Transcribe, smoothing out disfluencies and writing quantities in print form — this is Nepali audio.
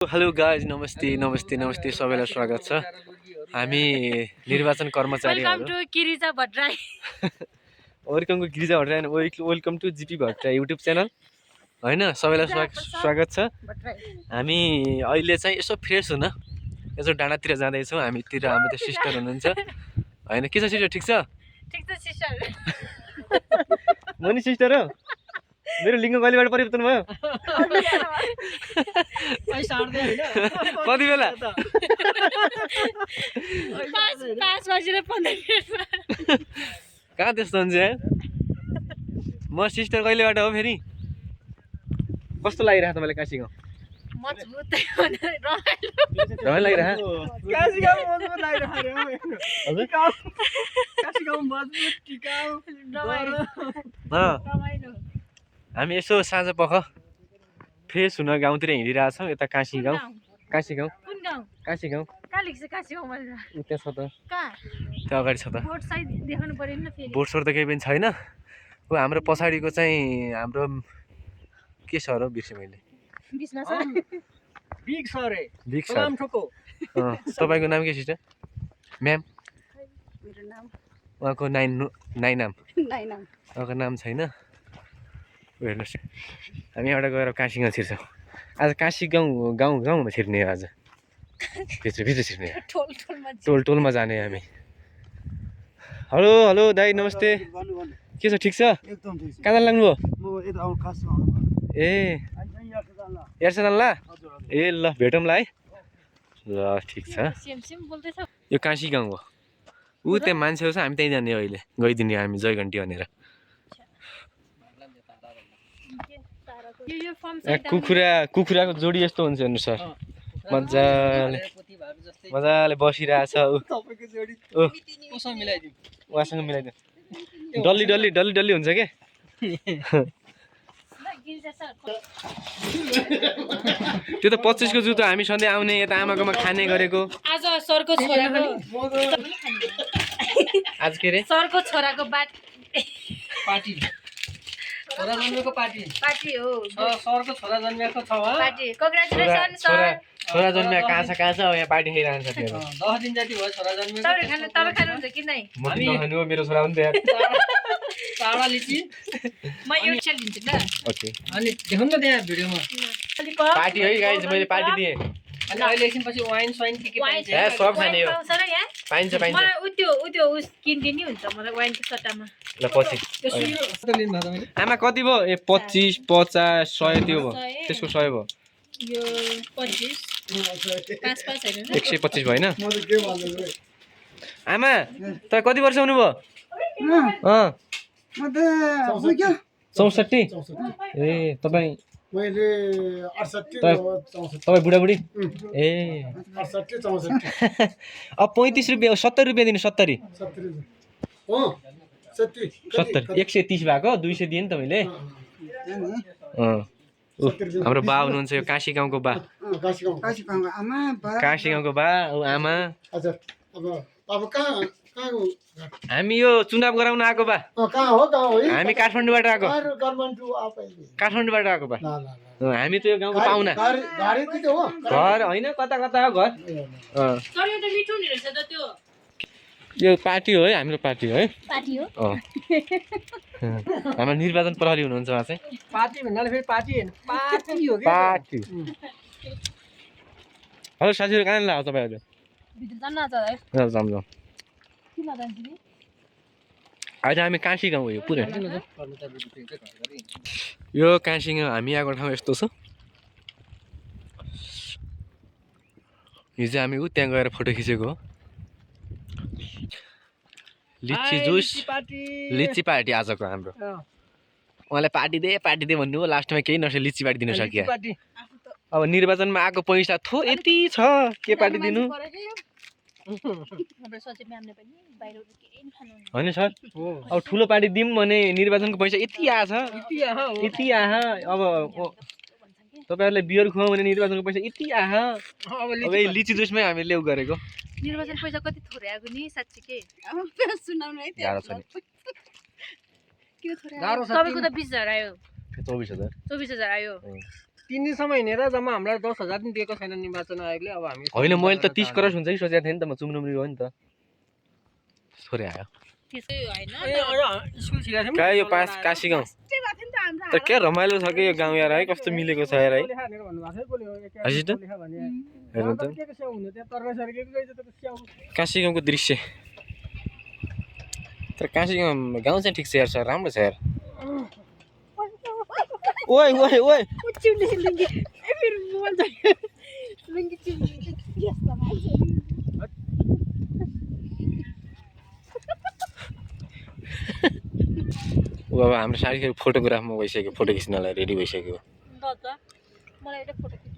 हेलो गाइज नमस्ते नमस्ते नमस्ते सबैलाई स्वागत छ। हामी निर्वाचन कर्मचारीहरू welcome to Girija Bhattarai welcome to Girija Bhattarai welcome to GP Bhattarai YouTube channel होइन सबैलाई स्वागत छ। हामी अहिले चाहिँ यसो फ्रेस हुन यसो डाँडातिर जाँदैछौँ। हामीतिर हाम्रो त्यो सिस्टर हुनुहुन्छ होइन के छ सिस्टर ठिक छ? ठिक छ सिस्टर म नि सिस्टर हो। मेरो लिङ्ग कहिलेबाट परिवर्तन भयो? कति बेला? 5:15 कहाँ त्यस्तो हुन्छ? म सिस्टर कहिलेबाट हो फेरि? कस्तो लागिरहेको तपाईँलाई काशी गाउँ? मजबुत रमाइलो लागिरहेको? काशी गाउँ मजबुत लागिरहेको हजुर काशी गाउँ मजबुत टिकाउ रमाइलो हामी यसो साँझ पख फ्रेस हुन गाउँतिर हिँडिरहेछौँ। यता काशी गाउँ काशी गाउँ कुन गाउँ काशी गाउँ कहाँ लेख्छ काशी गाउँ मैले त्यहाँ छ त कहाँ त्यो अगाडि छ त। बोर्ड साइड देखाउनु पर्यो नि फेरि। बोर्डसोर्ड त केही पनि छैन। हो हाम्रो पछाडिको चाहिँ हाम्रो के छ र बिर्सेँ मैले। बिचमा छ बिग सरे बिग सर। सलाम ठोको तपाईँको नाम के सिस्टर? म्याम मेरो नाम उहाँको नाम नाइनाम उहाँको नाम छैन। हेर्नुहोस् हामी एउटा गएर काशी गाउँ छिर्छौँ आज। काशी गाउँमा छिर्ने हो आज। भित्र छिर्ने टोल टोलमा जाने हामी। हेलो हेलो दाइ नमस्ते के छ ठिक छ? एकदम ठीक छ। कहाँ जान लाग्नुभयो? म यता आउँ काशी गाउँ ए हेर्छ ल ए ल भेटौँला है ल ठिक छ। सेम बोल्दैछ यो काशी गाउँ हो। ऊ त्यहाँ मान्छेहरू छ हामी त्यहीँ जाने अहिले गइदिने हामी जय घन्टी भनेर। यो फर्म कुखुराको जोडी यस्तो हुन्छ हेर्नु सर मजाले बसिरहेछ तपाईको जोडी कसो मिलाइदिउँ? उहाँसँग मिलाइदिनु डल्ली हुन्छ के? त्यो त 25 को जुत्तो हामी सधैँ आउने यता आमाकोमा खाने गरेको। आज सरको छोराको आज के रे सरको छोराको पार्टी छोरा जन्मेको पार्टी हो सरको छोरा जन्मेको छ पार्टी कङ्ग्रेचुलेसन सर। छोरा जन्मिया कहाँ छ अब यहाँ पार्टी खाइरहन्छ साथीहरू। 10 दिन जति भयो छोरा जन्मेको। तपाईँ खानुहुन्छ कि नै? म नखानु हो मेरो छोरा हो नि त यार। चाडा लिची म एउटा लिन्छु ल। ओके अनि देखाउँ न त्यहाँ भिडियोमा। पार्टी है गाइस मैले पार्टी दिएँ। अनि अहिले एकछिनपछि वाइन स्वाइन के पाइन्छ? ए सब खाने हो पाउँछ र यहाँ? पाइन्छ मलाई उत्यो किनिदिनु हुन्छ मलाई वाइनको सट्टामा। ल पछि कस्तो लिनु भयो तपाईले? आमा कति भयो? ए 25 50 100 त्यो भयो त्यसको 100 भयो। यो 25 5 हैन 125 भयो हैन? म त के भन्नु रे? आमा तपाईँ कति वर्ष हुनुभयो? म त 64 ए तपाईँ मैले 68 तपाईँ बुढाबुढी ए 68 64 अब 35 रुपियाँ 70 रुपियाँ दिनु 70 हो 70 130 भएको 200 दिए नि तपाईँले। हाम्रो बा हुनुहुन्छ यो काशी गाउँको बा। काशी गाउँको आमा बा काशी गाउँको बा आमा। हजुर अब कहाँ हामी यो चुनाव गराउन आएको बा। कहाँ हो हामी काठमाडौँबाट आएको। काठमाडौँबाट आएको बा। हामी त यो गाउँको पाहुना। घर होइन कता कता हो घर। सर यो त मिठो नि रहेछ त त्यो। यो पार्टी हो है हाम्रो पार्टी हो है। पार्टी हो हाम्रो निर्वाचन प्रहरी हुनुहुन्छ उहाँ चाहिँ। पार्टी भन्नाले फेरि पार्टी हैन पार्टी हो के? पार्टी। हेलो साथीहरू कहाँ लाग्यो तपाईँहरू? भित्र जान्न आज है जाऊँ किन जान्छ नि? आज हामी काशी गाउँ हो यो पुरै। यो काशी गाउँ हामी आएको ठाउँ यस्तो छ। हिजो हामी त्यहाँ गएर फोटो खिचेको हो। लिची पार्टी आजको हाम्रो। उहाँले पार्टी दे भन्नु हो लास्टमा केही नर्से लिची पार्टी दिनु सकियो। अब निर्वाचनमा आएको पैसा थो यति छ के पार्टी दिनु होइन सर। अब ठुलो पार्टी दिउँ भने निर्वाचनको पैसा यति आछ यति आह। अब तपाईँहरूले बियर खुवाउँ भने निर्वाचनको पैसा यति आह। अब लिची जुसमै हामीले ल्याउ गरेको। निर्वाचन पैसा कति थोरै आएको नि साच्चीकै सुनाउनु है गाह्रो छ नि। के थोरै? तपाईको त 20,000 आयो। 24,000 24,000 आयो। 3 दिनसम्म हिँडेर जम्मा हामीलाई 10,000 पनि दिएको छैन निर्वाचन आयोगले। अब हामी होइन मैले त 30 करोड हुन्छ कि सोचेको थिएँ नि त म चुम्नुम्री हो नि त छोरे आयो त्यसै होइन स्कुल छिरेको थियौँ कहाँ यो पास काशी गाउँ त क्या रमाइलो छ कि यो गाउँ यार है कस्तो मिलेको छ यार है हजुर त हेर्नु त काशी गाउँको दृश्य तर काशी गाउँ चाहिँ ठिक छ यार सर राम्रो छ यार ओइ ओइ ओइ ऊ अब हाम्रो साथीहरू फोटोग्राफमा गइसक्यो फोटो खिच्नलाई रेडी भइसक्यो मलाई एउटा फोटो